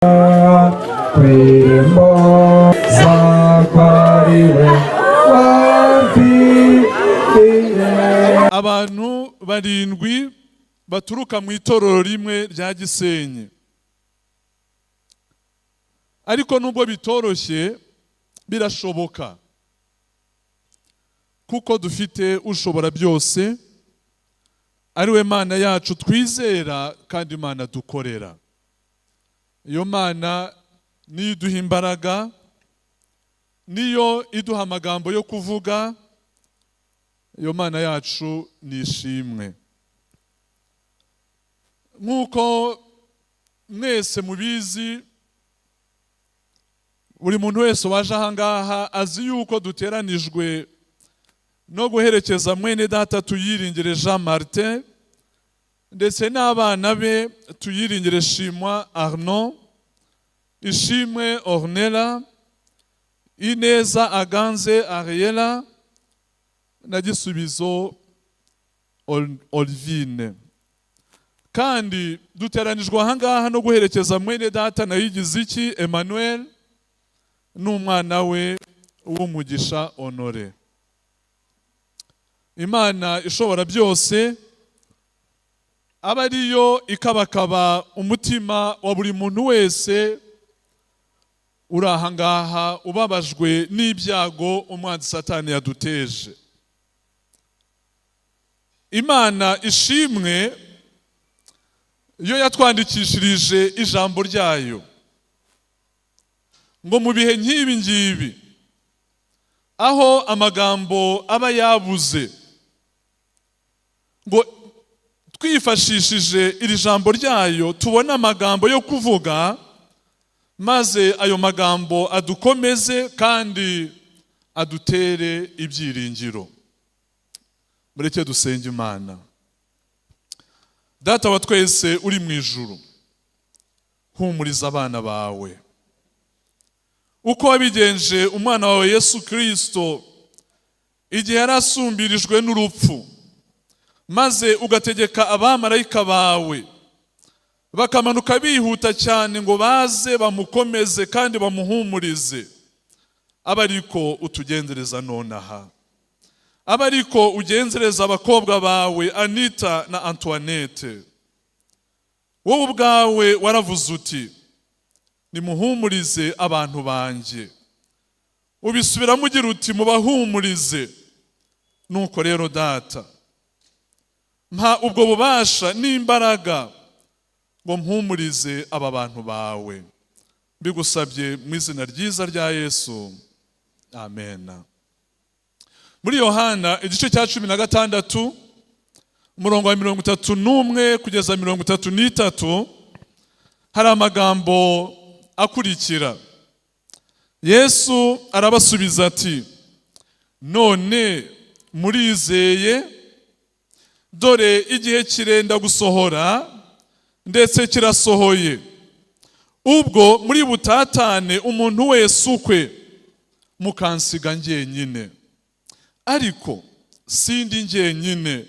Ku irembo zakwariwe wamfiriye. Abantu barindwi baturuka mu itorero rimwe rya Gisenyi. Ariko nubwo bitoroshye, birashoboka, kuko dufite ushobora byose, ari we Mana yacu twizera kandi Imana dukorera. Iyo Mana niyo iduha imbaraga, niyo iduha amagambo yo kuvuga. Iyo Mana yacu ni ishimwe. Nk'uko mwese mubizi, buri muntu wese waje aha ngaha azi yuko duteranijwe no guherekeza mwene data Tuyiringire Jean Martin ndetse n'abana be, Tuyiringire Shimwa Arnaud, Ishimwe Ornella, Ineza Aganze Ariela na Gisubizo Olivine. Kandi duteranijwe aha ngaha no guherekeza mwene data Nayigiziki Emmanuel n'umwana we w'umugisha Honore. Imana ishobora byose aba ariyo ikabakaba umutima wa buri muntu wese uri aha ngaha ubabajwe n'ibyago umwanzi Satani yaduteje. Imana ishimwe iyo yatwandikishirije ijambo ryayo, ngo mu bihe nk'ibi ngibi, aho amagambo aba yabuze, ngo twifashishije iri jambo ryayo tubone amagambo yo kuvuga, maze ayo magambo adukomeze kandi adutere ibyiringiro. Mureke dusenge Imana. Data wa twese uri mu ijuru, humuriza abana bawe uko wabigenje umwana wawe Yesu Kirisito igihe yari asumbirijwe n'urupfu, maze ugategeka abamarayika bawe bakamanuka bihuta cyane ngo baze bamukomeze kandi bamuhumurize. Abe ariko utugendereza nonaha, abe ariko ugenzereza abakobwa bawe Anita na Antoinette. Wowe ubwawe waravuze uti: "Nimuhumurize abantu banjye." Ubisubiramo ugira uti: "Mubahumurize." Nuko rero Data, mpa ubwo bubasha n'imbaraga ngo mpumurize aba bantu bawe. Mbigusabye mu izina ryiza rya Yesu, amen. Muri Yohana igice cya 16, umurongo wa 31 kugeza 33, hari amagambo akurikira: Yesu arabasubiza ati: "None murizeye? Dore igihe kirenda gusohora, ndetse kirasohoye, ubwo muri butatane umuntu wese ukwe, mukansiga njyenyine. Ariko sindi njyenyine,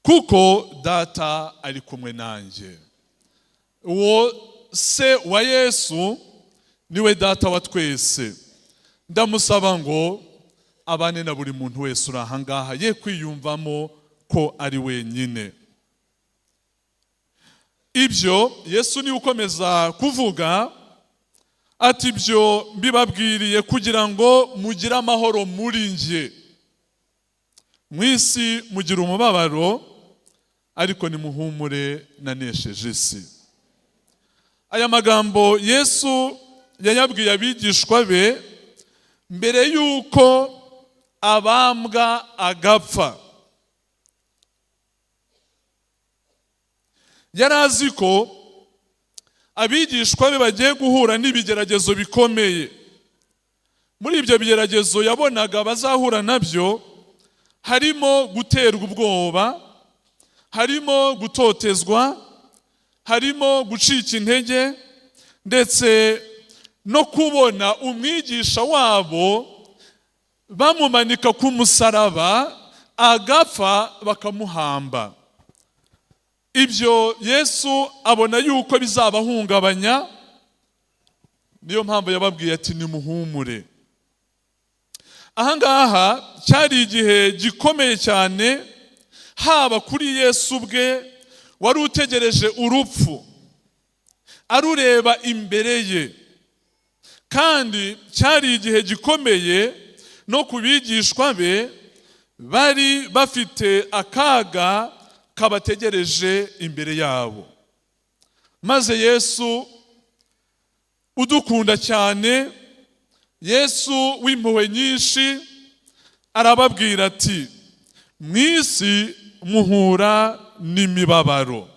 kuko Data ari kumwe nanjye." Uwo se wa Yesu niwe Data wa twese. Ndamusaba ngo abane na buri muntu wese uri aha ngaha, ye kwiyumvamo ko ari wenyine. Ibyo Yesu niwe ukomeza kuvuga ati: "Ibyo mbibabwiriye kugira ngo mugire amahoro muri njye. Mu isi mugira umubabaro, ariko nimuhumure, nanesheje isi." Aya magambo Yesu yayabwiye abigishwa be mbere y'uko abambwa agapfa. Yari azi ko abigishwa be bagiye guhura n'ibigeragezo bikomeye. Muri ibyo bigeragezo yabonaga bazahura nabyo harimo guterwa ubwoba, harimo gutotezwa, harimo gucika intege, ndetse no kubona umwigisha wabo bamumanika ku musaraba agapfa, bakamuhamba. Ibyo Yesu abona yuko bizabahungabanya. Niyo mpamvu yababwiye ati: "Nimuhumure." Ahangaha cyari igihe gikomeye cyane, haba kuri Yesu ubwe wari utegereje urupfu arureba imbere ye, kandi cyari igihe gikomeye no ku bigishwa be bari bafite akaga kabategereje imbere yabo. Maze Yesu udukunda cyane, Yesu w'impuhwe nyinshi, arababwira ati: "Mu isi muhura n'imibabaro."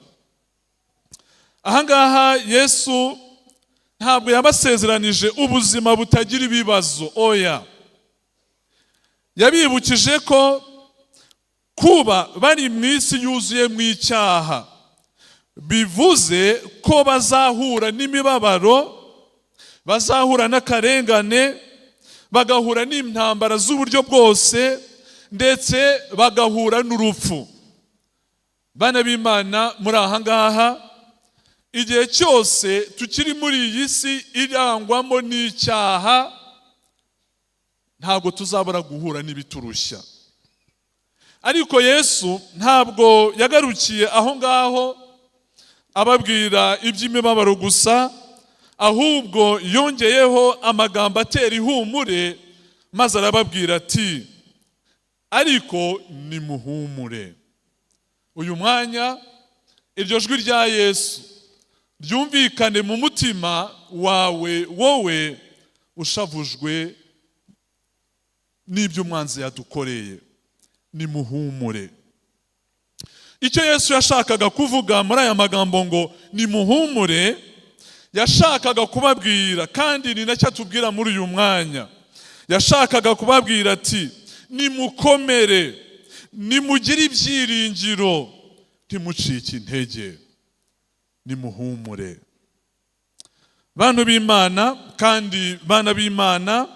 Ahangaha Yesu ntabwo yabasezeranije ubuzima butagira ibibazo, oya. Yabibukije ko kuba bari mu isi yuzuye mu icyaha bivuze ko bazahura n'imibabaro, bazahura n'akarengane, bagahura n'intambara z'uburyo bwose, ndetse bagahura n'urupfu. Bana b'Imana, muri aha ngaha, igihe cyose tukiri muri iyi si irangwamo n'icyaha, ntabwo tuzabura guhura n'ibiturushya. Ariko Yesu ntabwo yagarukiye aho ngaho ababwira iby'imibabaro gusa, ahubwo yongeyeho amagambo atera ihumure, maze arababwira ati: "Ariko nimuhumure." Uyu mwanya iryo jwi rya Yesu ryumvikane mu mutima wawe, wowe ushavujwe n'ibyo umwanzi yadukoreye: nimuhumure. Icyo Yesu yashakaga kuvuga muri aya magambo ngo "nimuhumure", yashakaga kubabwira, kandi ni nacyo atubwira muri uyu mwanya, yashakaga kubabwira ati: "Nimukomere, nimugire ibyiringiro, ntimucike intege, nimuhumure." Bantu b'Imana kandi bana b'Imana,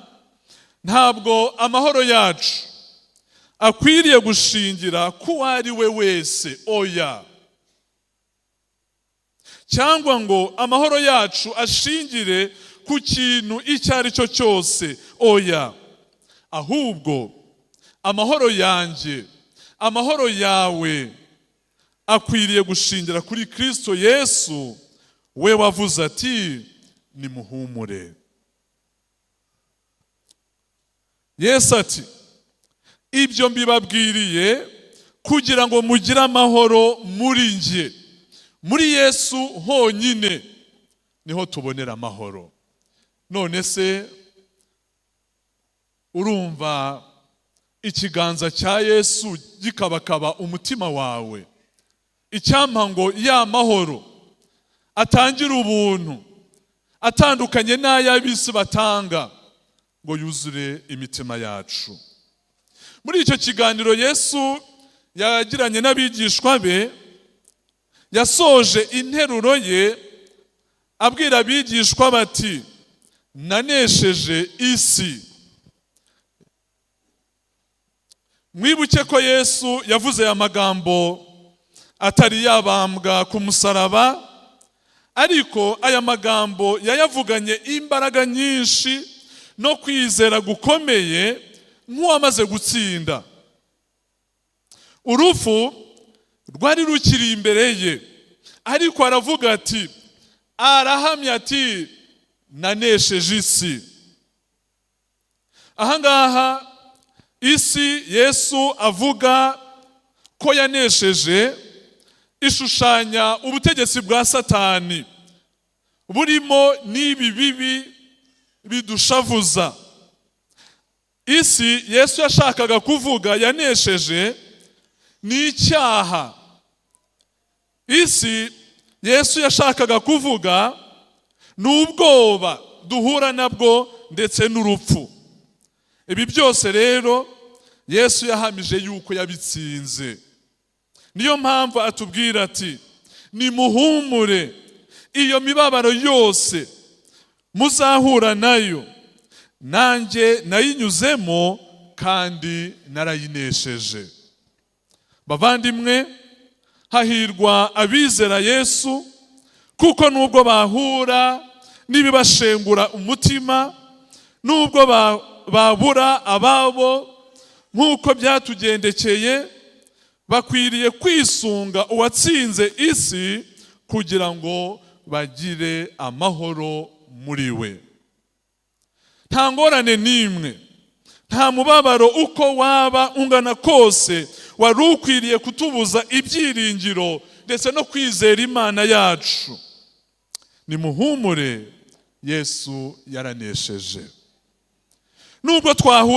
ntabwo amahoro yacu akwiriye gushingira ku ari we wese, oya, cyangwa ngo amahoro yacu ashingire ku kintu icyo ari cyo cyose, oya. Ahubwo amahoro yanjye, amahoro yawe akwiriye gushingira kuri Kristo Yesu, we wavuze ati: "Nimuhumure." Yesu ati: "Ibyo mbibabwiriye kugira ngo mugire amahoro muri njye." Muri Yesu honyine niho tubonera amahoro. None se urumva ikiganza cya Yesu gikabakaba umutima wawe? Icyampa ngo ya mahoro atangire ubuntu, atandukanye n'ay'ab'isi batanga, ngo yuzure imitima yacu. Muri icyo kiganiro Yesu yagiranye n'abigishwa be, yasoje interuro ye abwira abigishwa bati: "Nanesheje isi." Mwibuke ko Yesu yavuze aya magambo atari yabambwa ku musaraba, ariko aya magambo yayavuganye imbaraga nyinshi no kwizera gukomeye nk'uwamaze gutsinda. Urupfu rwari rukiri imbere ye, ariko aravuga ati, arahamya ati: "Nanesheje isi." Ahangaha isi Yesu avuga ko yanesheje ishushanya ubutegetsi bwa Satani burimo n'ibi bibi bidushavuza. Isi Yesu yashakaga kuvuga yanesheje ni icyaha. Isi Yesu yashakaga kuvuga ni ubwoba duhura nabwo ndetse n'urupfu. Ibi byose rero Yesu yahamije yuko yabitsinze. Niyo mpamvu atubwira ati: "Nimuhumure, iyo mibabaro yose muzahura nayo, nanjye nayinyuzemo kandi narayinesheje." Bavandimwe, hahirwa abizera Yesu, kuko nubwo bahura n'ibibashengura umutima, nubwo babura ababo nk'uko byatugendekeye, bakwiriye kwisunga uwatsinze isi kugira ngo bagire amahoro muri we. Nta ngorane n'imwe, nta mubabaro uko waba ungana kose wari ukwiriye kutubuza ibyiringiro ndetse no kwizera Imana yacu. Nimuhumure, Yesu yaranesheje. Nubwo twahura